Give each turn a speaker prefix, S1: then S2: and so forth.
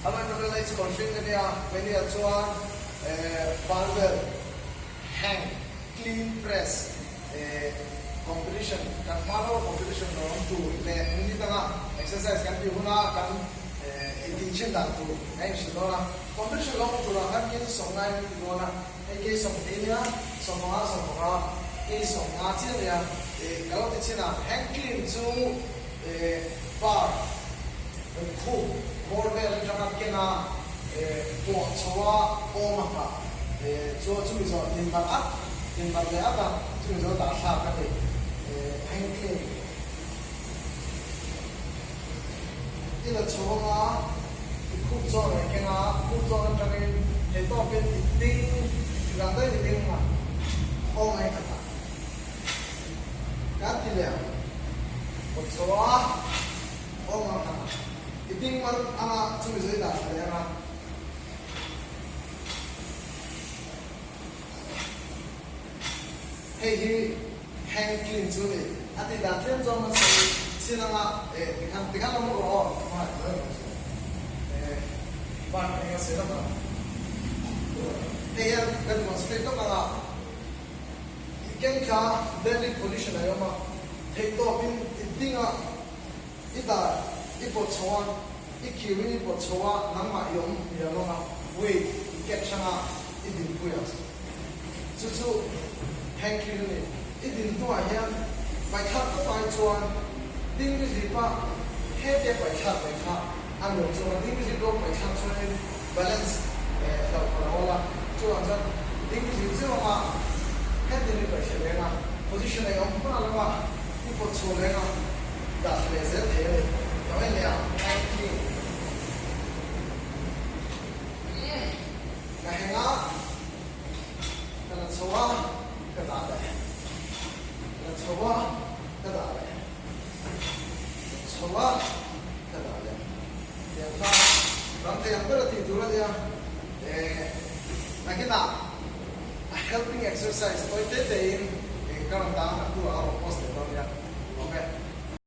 S1: Amah H Confin ka nia, Mania chuan barbell hang clean press competition kan hma lo competition lo awm tur leh minute anga exercise kan tih huna kan intih chhin dan tur a inhrilh dawn a. Competition lo awm turah khan kei chu sawmnga in an ti dawn a, hei kei 20 nia, 15 15, kei 50 chiah nia ka lo ti chhin a, hang clean chu bar khup bawr vel atanga kena pawh chho a awm a nghah chu chumi zawh din bar at din bar leh at a chumi zawh dah thlak a ni hang clean i la chho anga i khup zawn leh kena khup zawn atangin theihtawpin i ding rang daih i ding a awm a i khat a. Kan ti leh ang. Kawt chho a, awm ang kha. I ding mar anga chumi zai dah thla leh anga. Hei hi hang clean chu a ni. A tih dan tlem zawng a sawi chin anga eh tikhan tikhan lo mawk rawh aw. Eh ban eng a sawi lawk ang. Hei hian ka demonstrate lawk anga. I keng kha deadlift position a awm a, theihtawpin i ding a, i dar i pawt chho a, i khiuin i pawt chho a, nangmah i awm hniam ang a, weight i catch ang a, i dinpui ang. Chu chu hang clean a ni. I din hnuah hian paithlak tawp ai chuan ding zip a, hetia paithlak mai kha a nuam chuang a, ding zip lo paithlak chuanin balance hlauh ka lo awl a, chuvang chuan ding zip zeuh anga hetin i paihthla leng a, position a i awm hma lama i pawt chho leng a, dah thla leh zel thei a ni. Lo en leh ang, hang clean. Ka heng a, ka la chho a, ka dah leh. Ka la chho a, ka dah leh. Ka chho a, ka dah leh. Tiang kha ram thei ang ber a tih tur a nia. Eh, nakinah a helping exercise tawi te te in ka rawn dang nak turah a rawn post leh dawn nia. Awm e.